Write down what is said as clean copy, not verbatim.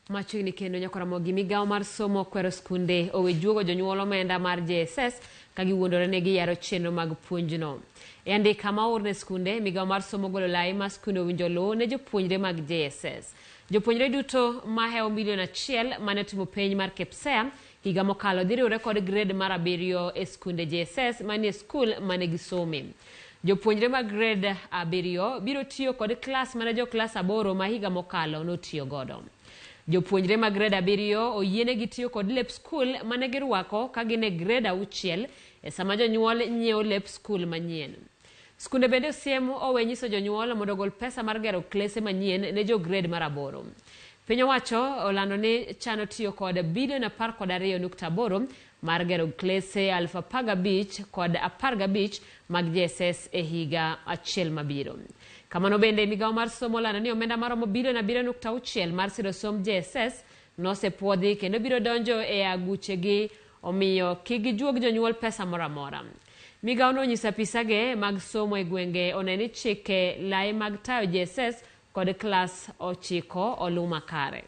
Machiegni kendo nyakoramogi migawo mar somo okwero skunde owe juogo jonyuol omenda mar JSS ka giwuondore ni giyaro chenro mag puonjno. E andika ma oor ne skunde, migawo mar somo ogolo lai ma skunde owinjo oluw ne jopuonjre mag JSS. Jopuonjre duto mahewo milion achiel mane otimo penj mar KPSEA higa mokalo dhi riwre kod grade mar abiriyo e skunde JSS manie skul mane gisome. Jopuonjre mag grade abiriyo biro tiyo kod klas mane jo klas aboro ma higa mokalo notiyo godo. Jopuonjre mag grade abiriyo oyienegi tiyo kod lep skul mane girwako ka gin e grade auchiel e sama jonyuol nyiewo lep skul manyien. Skunde bende osiem owe nyiso jonyuol mondo ogol pesa mar gero klese manyien ne jo grade mar aboro. Piny owacho olando ni chano tiyo kod bilion 12.8 mar gero klese 15,015 mag JSS e higa achiel mabiro. Kamano bende migawo mar somo olando ni omenda maromo bilion 7.6 mar siro somb JSS nosepuodhi kendo biro donjo e aguchegi omiyo kik gijuog jonyuol pesa moro amora. Migawono onyiso apisage mag somo e gwenge one ni chike lai mag tayo JSS kod klas ochiko oluw makare.